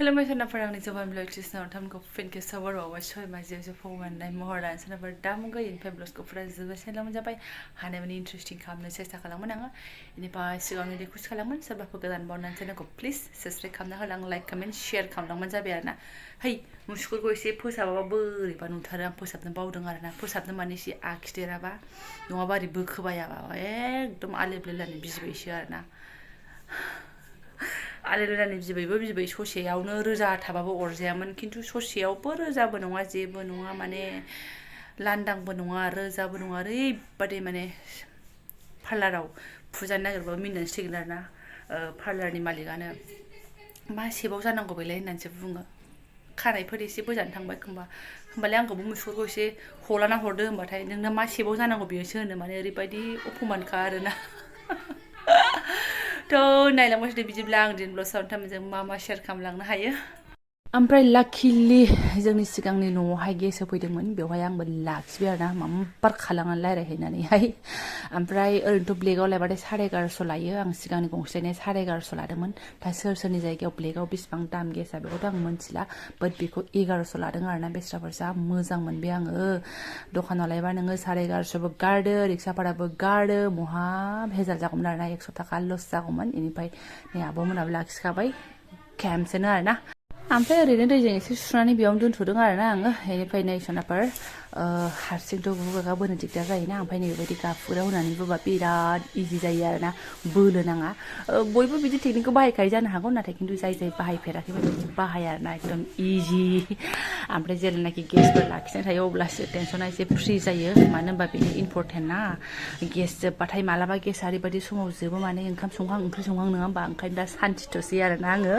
खुलुमबाय सोरनाफोर आंनि जबान ब्लगटिसनाव थामखौ फिनखे सबारावहाय सय माजियावसो फौमाननाय महरा सोरनाफोर दा मुगा इनफाय ब्लग्सखौफोरा जोबोद मोनजाबाय हानायमानि इन्टारेस्टिं खालामनो सेस्था खालामोन आङो बेनिफ्राय सिगाङावनो रिकुवेस्ट खालामोन सोरबाफोर गोदान बावनानै चेनेलखौ प्लिज साबस्क्राइब खालामना होलां लाइक कमेन्ट शेयार खालामलांबानो जाबाय आरोना है मुसुखुरखौ एसे फोसाबाबा बोरैबा नुथारो आं फोसाबनो बावदों आरोना फोसाबनो माने एसे आखिदेराबा नङाबा ओरै बोखोबायाबा एकदम आलेब्लेलानि बिबायसो आरोना आलेब्लेलानि बिबै ससेयावनो रोजा थाबाबो अरजायामोन खिन्थु ससेयावबो रोजाबो नङा जेबो नङा माने लांदांबो नङा रोजाबो नङा ओरैबादि माने पार्लाराव फुजानो नागिरबाबो मिनिनानैसो थैगोन आरोना पार्लारनि मालिकानो मा सेबाव जानांगौ बेलाय होननानैसो बुङो खानायफोर एसे बोजानो थांबाय होमबालाय आंखौबो मुसुखुरखौ एसे हलाना हरदो होनबाथाय नोंना मा सेबाव जानांगौ बेयोसो होनो माने ओरैबायदि अपमानखा आरोना थ' नायलांबाय बिदिब्ला आं दिन ब्लगआव थामजों मा शेयार खालामलांनो हायो ओमफ्राय लाकिलि जोंनि सिगांनि न'आवहाय गेस होफैदोंमोन बेवहाय आंबो लाखिबाय आरोना माम्पार खालामनानै रायज्लायहैनानैहाय ओमफ्राय ओरैनोथ' ब्लेकआव लायबाथाय 11.5 लायो आं सिगांनि गंसे लायनाया 11.5 लादोंमोन दा सोरनि जायगायाव ब्लेकआव बेसेबां दाम गेसा बेखौथ' आं मिन्थिला बाट बेखौ 11.5 लादों आरोना बेस्राफोर जा मोजां मोनबाय आङो दखानाव लायबा नोङो 11.5बो गारदो रिक्सा भाराबो गारदो महा भेजाल जागौमोन आरोना 100 थाखा लस जागौमोन बेनिफ्राय नै आब'मोनाबो लाखिखाबाय केम्पसोनो आरोना ओमफ्राय ओरैनो दैजों एसे सुनानै बेयावनो दोनथ'दों आरोना आङो बेनिफ्राय नै सनाफोर हारसिंथ' गुगा बोनो दिगदार जायोना ओमफ्राय नैबेबायदि गाफुराव होनानै बोबा बिराद इजि जायो आरोना बोलो नाङा बयबो बिदि टेकनिकखौ बाहायखायो जानो हागौ नाथाय खिन्थु जाय बाहायफेराखैमोन बिदि बाहाया आरोना एकदम इजि ओमफ्राय जेब्लानाखि गेसफोर लाखिनाय थायो अब्लासो टेनसना एसे फ्रि जायो मानो होनबा बेनो इम्परटेन्ट ना गेस जोबबाथाय मालाबा गेस ओरैबायदि समाव जोबो माने ओंखाम संहां ओंख्रि संहां नङा होमबा ओंखायनो दा सान्थिथ'सै आरोना आङो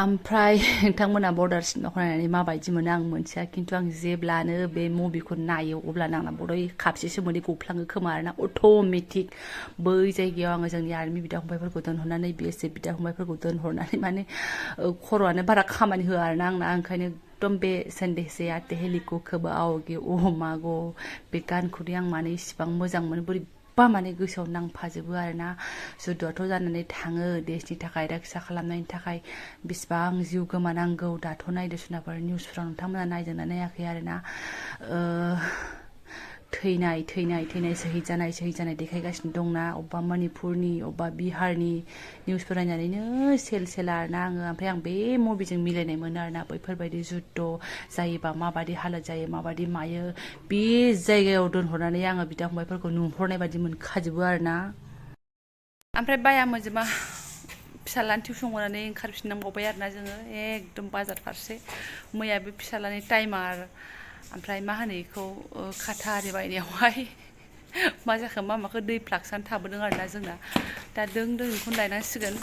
ओमफ्राय नोंथांमोना बर्डार सिनेमाखौ नायनानै माबायदि मोनो आं मोनथिया खिन्थु आं जेब्लानो बे मुभिखौ नायो अब्लानो आंना बड'य खापसेसो मोदै गफ्लाङो खोमा आरोना अट'मेटिक बै जायगायाव आङो जोंनि आर्मि बिदा फंबायफोरखौ दोनहरनानै BSF बिदा फंबायफोरखौ दोनहरनानै माने खर'आनो बारा खामानि होआ आरोना आंना ओंखायनो एकदम बे संडे से आते हेली को कब आओगे ओ मागो बे गानखौदि आं माने इसिबां मोजां मोनो बोरैबा माने गोसोआव नांफाजोबो आरोना जुद्धआथ' जानानै थाङो देशनि थाखाय रक्षा खालामनायनि थाखाय बेसेबां जिउ गोमानांगौ दाथ' नायदो सोनाफोर निउसफ्राव नोंथांमोना नायदोंना नायाखै आरोना थैनाय सहिद जानाय देखायगासिनो दंना अबेबा मणिपुरनि अबेबा बिहारनि निउसफोर नायनानैनो सेल आरोना आङो ओमफ्राय आं बे मुभिजों मिलायनाय मोनो आरोना बैफोरबायदि जुद्ध जायोबा माबायदि हालोद जायो माबायदि मायो बे जायगायाव दोनहरनानै आङो बिदा फंबायफोरखौ नुहरनाय बायदि मोनखाजोबो आरोना ओमफ्राय बाया मोजोमा फिसालानि टिउसन गनानै ओंखारफिननांबावबाय आरोना जोङो एकदम बाजार फारसे मैया बे फिसालानि टाइमार ओमफ्राय मा होनो बेखौ खाथा आरि बायनायावहाय मा जाखो माखो दै फ्लाक्सानो थाबोदों आरोना जोंना दा दों बेखौनो लायनांसिगोन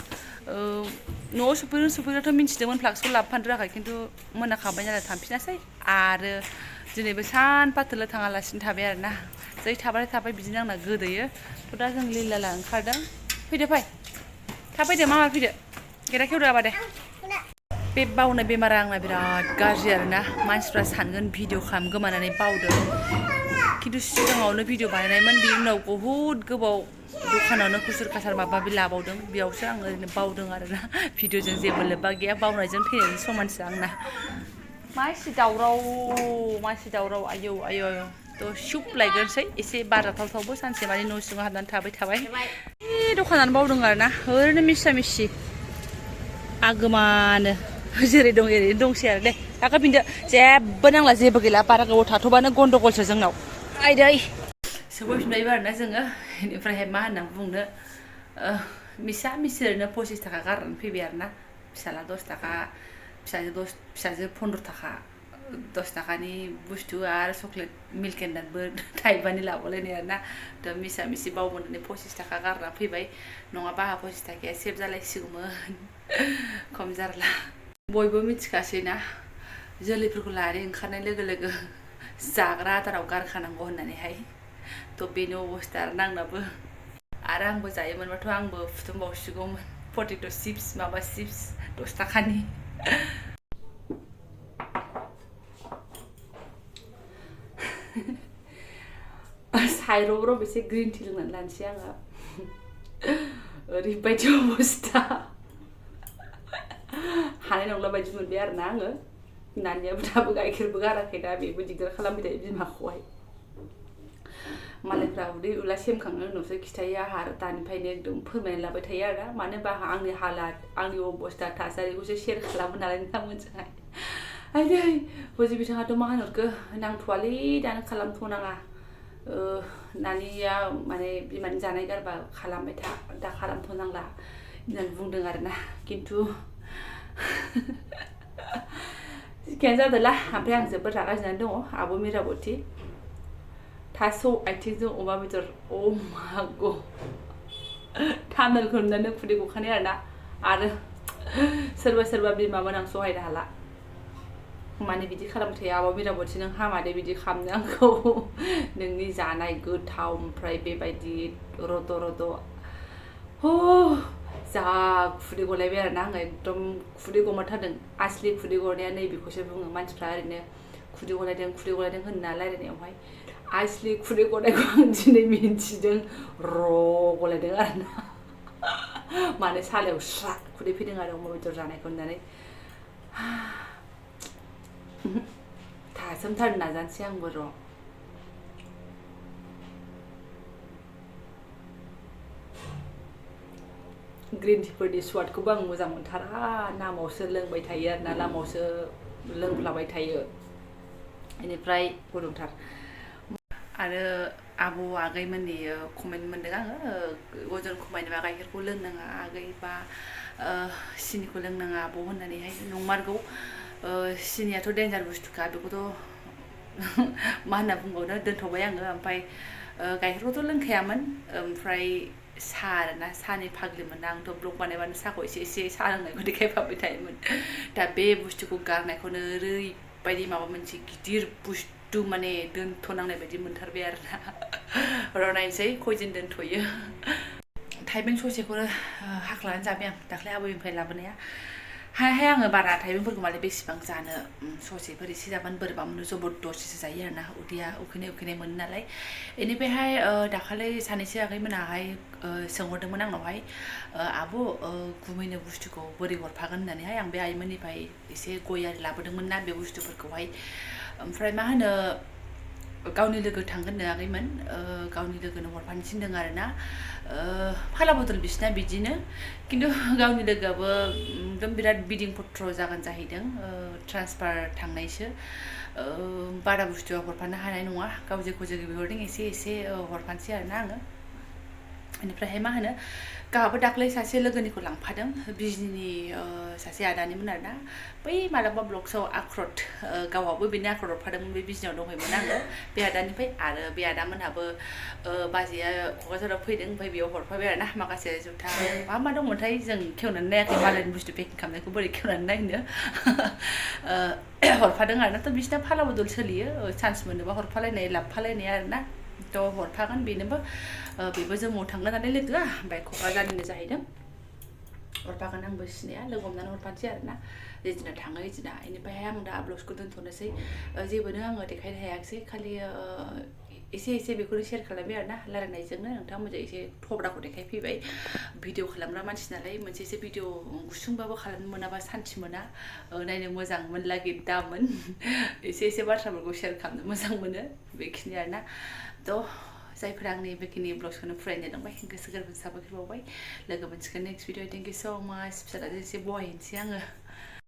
न'आव सफैग्राथ' मिन्थिदोंमोन फ्लाक्सखौ लाबोफानो रोङाखै खिन्थु मोनाखाबाय नालाय थांफिनासै आरो दिनैबो सानफा थोलो थाङालासिनो थाबाय आरोना जै थाबाय बिदिनो आंना गोदोयो थ' दा जों लिलाला ओंखारदों फैदो फै थाब फैदो मामा फैदो गेटा खेवदो आबा दे बे बावनाय बेमारा आंना बिराद गाज्रि आरोना मानसिफ्रा सानगोन भिडिअ गोमानानै बावदों खिन्थु सिगाङावनो भिडिअ बानायनायमोन बिनि उनाव बहुद गोबाव दखानावनो खुसुर खासार माबा माबि लाबावदों बेयावसो आं ओरैनो बावदों आरोना भिडिअजों जेबो लोब्बा गैया बावनायजों थैनायजों समानसो आंना मानसि दावराव आयौ थ' सुप लायग्रोनोसै एसे बार जाथावथावबो सानसे माने न' सिङाव हाबनानै थाबाय दखानानो बावदों आरोना ओरैनो मिसा आगोमानो जेरै दं एरैनो दंसै आरो दे गाखोफिनदो जेबो नांला जेबो गैला बारा गोबाव थाथ'बानो गन्दगलसो जोंनाव आयदै सफैफिनबायबो आरोना जोङो बेनिफ्रायहाय मा होनना बुंनो मिसा ओरैनो 25 थाखा गारनानै फैबाय आरोना फिसाला 10 थाखा फिसाजो 15 थाखा 10 थाखानि बुस्थु आरो चक्लेट मिल्क एन्ड नाटबो थाइबानि लाबोलायनाय आरोना थ' मिसा बावबोनानै 25 थाखा गारना फैबाय नङाबा आंहा 25 थाखाया सेभ जालायसिगौमोन खम जारला बयबो मिथिखासै ना जोलैफोरखौ लानानै ओंखारनाय लोगो लोगो जाग्रा आदाराव गारखानांगौ होननानैहाय थ' बेनो अबस्था आंनाबो आरो आंबो जायोमोनबाथ' आंबो फुथुमबावसिगौमोन पटेट' चिप्स माबा चिप्स 10 थाखानि साइर'ब्राव एसे ग्रिन टि लोंनानै लानोसै आङो ओरैबायदि अबस्था हानाय नंला बायदि मोनबाय आरोना आङो नानियाबो दाबो गाइखेरबो गाराखै दा बेबो दिगदार खालामबाय थायो बिमाखौहाय मालायफ्रा उदै उला सेमखांनायनि उनावसो खिथायो आंहा दानिफ्रायनो एकदम फोरमायना लाबाय थायो आरोना मानो होनबा आंनि हालाद आंनि अबस्था थासारिखौसो शेयार खालामो नालाय नोंथांमोनजोंहाय आयै बुजि बिथाङाथ' मा होनहरखो नांथ'वालै दानो खालामथ'नाङा नानिया माने बिमानि जानाय गारबा खालामबाय था दा खालामथ'नांला होननानै बुंदों आरोना खिन्थु जिखियानो जादोला ओमफ्राय आं जोबोद रागा जोंनानै दङ आब' मिराबती थास' आथिंजों अमा बेदर अ माग' थानोलखौ नुनानै खुदै गखानाय आरो सोरबा बिमामोन आं सहायनो हाला माने बिदि खालामबाय थायो आब' मिराबती नों हामादे बिदि खालामनो आंखौ नोंनि जानाय गोथाव ओमफ्राय बेबायदि रद' जा खुदै गलायबाय आरोना आङो एकदम खुदै गमारथारदों आसलि खुदै गनाया नैबेखौसो बुङो मानसिफ्रा ओरैनो खुदै गलायदों होनना रायलायनायावहाय आसलि खुदै गनायखौ आं दिनै मिन्थिदों गलायदों आरोना माने सालायाव स्रा खुदै फैदों आरो अमा बेदर जानायखौ होननानै थासोमथारनो नाजानोसै आंबो र' ग्रीन टीफोरनि स्वादखौबो आं मोजां मोनथारा नामावसो लोंबाय थायो आरोना लामायावसो लोंफ्लाबाय थायो बेनिफ्राय गुदुंथार आरो आबौ आगैमोननि कमेन्ट मोनदों आङो अजन खमायनोबा गाइखेरखौ लोंनाङा आगै बा सिनिखौ लोंनाङा आबौ होननानैहाय नंमारगौ सिनियाथ' डेन्जार बुस्थुखा बेखौथ' मा होनना बुंबावनो दोनथ'बाय आङो ओमफ्राय गाइखेरखौथ' लोंखायामोन ओमफ्राय सा आरोना सानि फाग्लिमोन आंथ' ब्लग बानायबानो साखौ एसे सा लोंनायखौ देखायफाबाय थायोमोन दा बे बुस्थुखौ गारनायखौनो ओरैबायदि माबा मोनसे गिदिर बुस्थु माने दोनथ'नांनाय बायदि मोनथारबाय आरोना र' नायनोसै खयदिन दोनथ'यो थाइबें ससेखौनो हाख्लानानै जाबाय आं दाख्लै आबैनिफ्राय लाबोनाया हाय आङो बारा थाइबेंफोरखौ माने बेसेबां जानो ससेफोर एसे जाबानो बोरैबा मोनो जबरदस्तिसो जायो आरोना उदैया उखैनाय मोनो नालाय बेनिफ्रायहाय दाखालै सानैसो आगैमोनाहाय सोंहरदोंमोन आंनावहाय आब' गुमैनो बुस्थुखौ बोरै हरफागोन होननानैहाय आं बे आइमोननिफ्राय एसे गय आरि लाबोदोंमोन ना बे बुस्थुफोरखौहाय ओमफ्राय मा होनो गावनि लोगो थांगोननो आगैमोन गावनि लोगोनो हरफानो थिनदों आरोना फाला बदल बिसिना बिदिनो खिन्थु गावनि लोगोआबो एकदम बिराद बिदिं पत्र जागोन जाहैदों ट्रान्सफार थांनायसो बारा बुस्थुआ हरफानो हानाय नङा गाव जेखौ बिहरदों एसे हरफानोसै आरोना आङो बेनिफ्रायहाय मा होनो गाहाबो दाख्लै सासे लोगोनिखौ लांफादों बिजनिनि सासे आदानिमोन आरोना बै मालाबा ब्लग्सआव आख्रट गावहाबो बेनो आख्रट हरफादोंमोन बे बिजनियाव दंहैयोमोन आङो बे आदानिफ्राय आरो बे आदामोनहाबो बाजैया क'क्राझाराव फैदों ओमफ्राय बेयाव हरफाबाय आरोना माखासे जुथा मा दंमोनथाय जों खेवनानै नायाखै मालायनि बुस्थु पेकिं खालामनायखौ बोरै खेवनानै नायनो हरफादों आरोना थ' बिसिना फाला बदल सोलियो चान्स मोनोबा हरफालायनाय लाबफालायनाय आरोना थ' हरफागोन बेनोबो बेबो जोंनाव थांगोन नालाय लोगोआ ओमफ्राय क'क्राझारनिनो जाहैदों हरफागोन आंबो सिनाया लोगो हमनानै हरफानोसै आरोना जेदिना थाङो इदिना बेनिफ्रायहाय आं दा ब्लग्सखौ दोनथ'नोसै जेबोनो आङो देखायनो हायाखिसै खालि एसे बेखौनो शेयार खालामबाय आरोना रायलायनायजोंनो नोंथांमोनजों एसे थब्राखौ देखायफैबाय भिडिअ खालामग्रा मानसि नालाय मोनसे भिडिअ गुसुंबाबो खालामनो मोनाबा सान्थि मोना नायनो मोजां मोनलागि दामोन एसे बाथ्राफोरखौ शेयार खालामनो मोजां मोनो बेखिनि आरोना थ' जायफोरा आंनि बेखिनि ब्लग्सखौनो फरायनो दंबाय गोसो गोरबोनि साबायखर बावबाय लोगो मोनसिगोन नेक्स्ट भिडिअ थेंक इउ स' माच फिसालाजों एसे बहायनोसै आङो